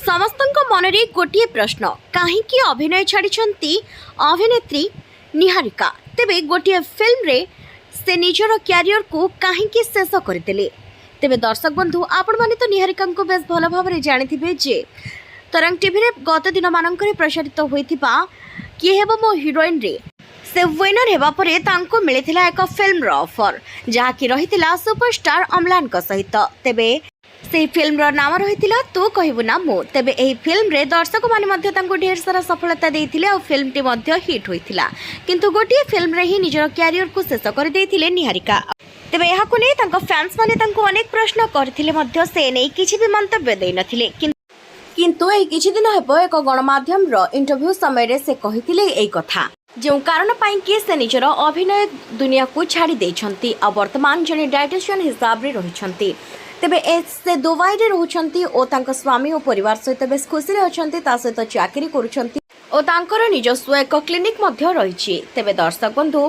ସମସ୍ତଙ୍କ ମନରେ ଗୋଟିଏ ପ୍ରଶ୍ନ, କାହିଁକି ଅଭିନୟ ଛାଡ଼ିଛନ୍ତି ଅଭିନେତ୍ରୀ ନିହାରିକା? ତେବେ ଗୋଟିଏ ଫିଲ୍ମରେ ସେ ନିଜର କ୍ୟାରିୟରକୁ କାହିଁକି ଶେଷ କରିଦେଲେ? ତେବେ ଦର୍ଶକ ବନ୍ଧୁ, ଆପଣମାନେ ତ ନିହାରିକାଙ୍କୁ ବେଶ ଭଲ ଭାବରେ ଜାଣିଥିବେ ଯେ ତରଙ୍ଗ ଟିଭିରେ ଗତ ଦିନମାନଙ୍କରେ ପ୍ରସାରିତ ହୋଇଥିବା କିଏ ହେବ ମୋ ହିରୋଇନରେ ସେ ୱିନର ହେବା ପରେ ତାଙ୍କୁ ମିଳିଥିଲା ଏକ ଫିଲ୍ମର ଅଫର, ଯାହାକି ରହିଥିଲା ସୁପରଷ୍ଟାର ଅମ୍ଲାନଙ୍କ ସହିତ। ତେବେ ସେହି ଫିଲ୍ମର ନାମ ରହିଥିଲା ତୁ କହିବୁ ନା ମୁଁ। ତେବେ ଏହି ଫିଲ୍ମରେ ଦର୍ଶକମାନେ ମଧ୍ୟ ତାଙ୍କୁ ଢେର ସାରା ସଫଳତା ଦେଇଥିଲେ ଆଉ ଫିଲ୍ମଟି ମଧ୍ୟ ହିଟ୍ ହୋଇଥିଲା। କିନ୍ତୁ ଗୋଟିଏ ଫିଲ୍ମରେ ହିଁ ନିଜର କ୍ୟାରିୟରକୁ ଶେଷ କରିଦେଇଥିଲେ ନିହାରିକା। ତେବେ ଏହାକୁ ନେଇ ତାଙ୍କ ଫ୍ୟାନ୍ସ ମାନେ ତାଙ୍କୁ ଅନେକ ପ୍ରଶ୍ନ କରିଥିଲେ ମଧ୍ୟ ସେ ନେଇ କିଛି ବି ମନ୍ତବ୍ୟ ଦେଇନଥିଲେ। କିନ୍ତୁ ଏହି କିଛି ଦିନ ହେବ ଏକ ଗଣମାଧ୍ୟମର ଇଣ୍ଟରଭ୍ୟୁ ସମୟରେ ସେ କହିଥିଲେ ଏଇ କଥା, ଯେଉଁ କାରଣ ପାଇଁ କି ସେ ନିଜର ଅଭିନୟ ଦୁନିଆକୁ ଛାଡ଼ି ଦେଇଛନ୍ତି ଆଉ ବର୍ତ୍ତମାନ ଜଣେ ଡାଏଟିସିଆନ୍ ହିସାବରେ ରହିଛନ୍ତି। ତେବେ ସେ ଦୁବାଇରେ ରହୁଛନ୍ତି ଓ ତାଙ୍କ ସ୍ୱାମୀ ଓ ପରିବାର ସହିତ ବେଶ ଖୁସିରେ ଅଛନ୍ତି। ତା ସହିତ ଚାକିରି କରୁଛନ୍ତି ଓ ତାଙ୍କର ନିଜସ୍ୱ ଏକ କ୍ଲିନିକ୍ ମଧ୍ୟ ରହିଛି। ତେବେ ଦର୍ଶକ ବନ୍ଧୁ,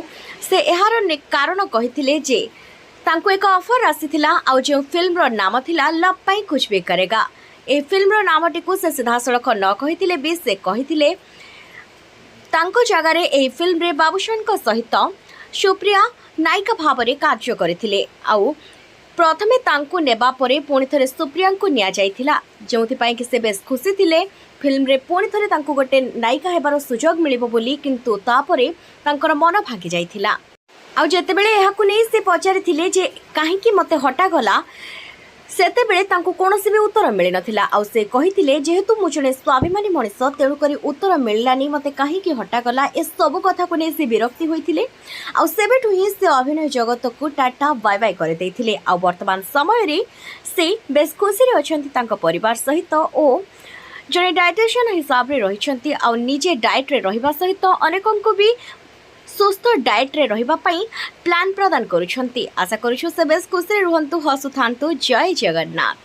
ସେ ଏହାର କାରଣ କହିଥିଲେ ଯେ ତାଙ୍କୁ ଏକ ଅଫର ଆସିଥିଲା ଆଉ ଯେଉଁ ଫିଲ୍ମର ନାମ ଥିଲା ଲଭ୍ ପାଇଁ କୁଛ ବି କରେଗା। ଏହି ଫିଲ୍ମର ନାମଟିକୁ ସେ ସିଧାସଳଖ ନ କହିଥିଲେ ବି ସେ କହିଥିଲେ, ତାଙ୍କ ଜାଗାରେ ଏହି ଫିଲ୍ମରେ ବାବୁସାନଙ୍କ ସହିତ ସୁପ୍ରିୟା ନାୟିକା ଭାବରେ କାର୍ଯ୍ୟ କରିଥିଲେ। ଆଉ ପ୍ରଥମେ ତାଙ୍କୁ ନେବା ପରେ ପୁଣି ଥରେ ସୁପ୍ରିୟାଙ୍କୁ ନିଆଯାଇଥିଲା, ଯେଉଁଥିପାଇଁ କି ସେ ବେଶ ଖୁସି ଥିଲେ, ଫିଲ୍ମରେ ପୁଣି ଥରେ ତାଙ୍କୁ ଗୋଟେ ନାୟିକା ହେବାର ସୁଯୋଗ ମିଳିବ ବୋଲି। କିନ୍ତୁ ତାପରେ ତାଙ୍କର ମନ ଭାଙ୍ଗି ଯାଇଥିଲା। ଆଉ ଯେତେବେଳେ ଏହାକୁ ନେଇ ସେ ପଚାରିଥିଲେ ଯେ କାହିଁକି ମୋତେ ହଟାଗଲା, ସେତେବେଳେ ତାଙ୍କୁ କୌଣସି ବି ଉତ୍ତର ମିଳିନଥିଲା। ଆଉ ସେ କହିଥିଲେ, ଯେହେତୁ ମୁଁ ଜଣେ ସ୍ୱାଭିମାନୀ ମଣିଷ, ତେଣୁକରି ଉତ୍ତର ମିଳିଲାନି ମୋତେ କାହିଁକି ହଟାଗଲା। ଏସବୁ କଥାକୁ ନେଇ ସେ ବିରକ୍ତି ହୋଇଥିଲେ ଆଉ ସେବେଠୁ ହିଁ ସେ ଅଭିନୟ ଜଗତକୁ ଟାଟା ବାଏ ବାଏ କରିଦେଇଥିଲେ। ଆଉ ବର୍ତ୍ତମାନ ସମୟରେ ସେ ବେଶ ଖୁସିରେ ଅଛନ୍ତି ତାଙ୍କ ପରିବାର ସହିତ ଓ ଜଣେ ଡାଏଟିସିଆନ୍ ହିସାବରେ ରହିଛନ୍ତି। ଆଉ ନିଜେ ଡାଏଟ୍ରେ ରହିବା ସହିତ ଅନେକଙ୍କୁ ବି ସୁସ୍ଥ ଡାଏଟ୍ରେ ରହିବା ପାଇଁ ପ୍ଲାନ୍ ପ୍ରଦାନ କରୁଛନ୍ତି। ଆଶା କରୁଛୁ ସେ ବେଶ ଖୁସିରେ ରୁହନ୍ତୁ, ହସୁଥାନ୍ତୁ। ଜୟ ଜଗନ୍ନାଥ।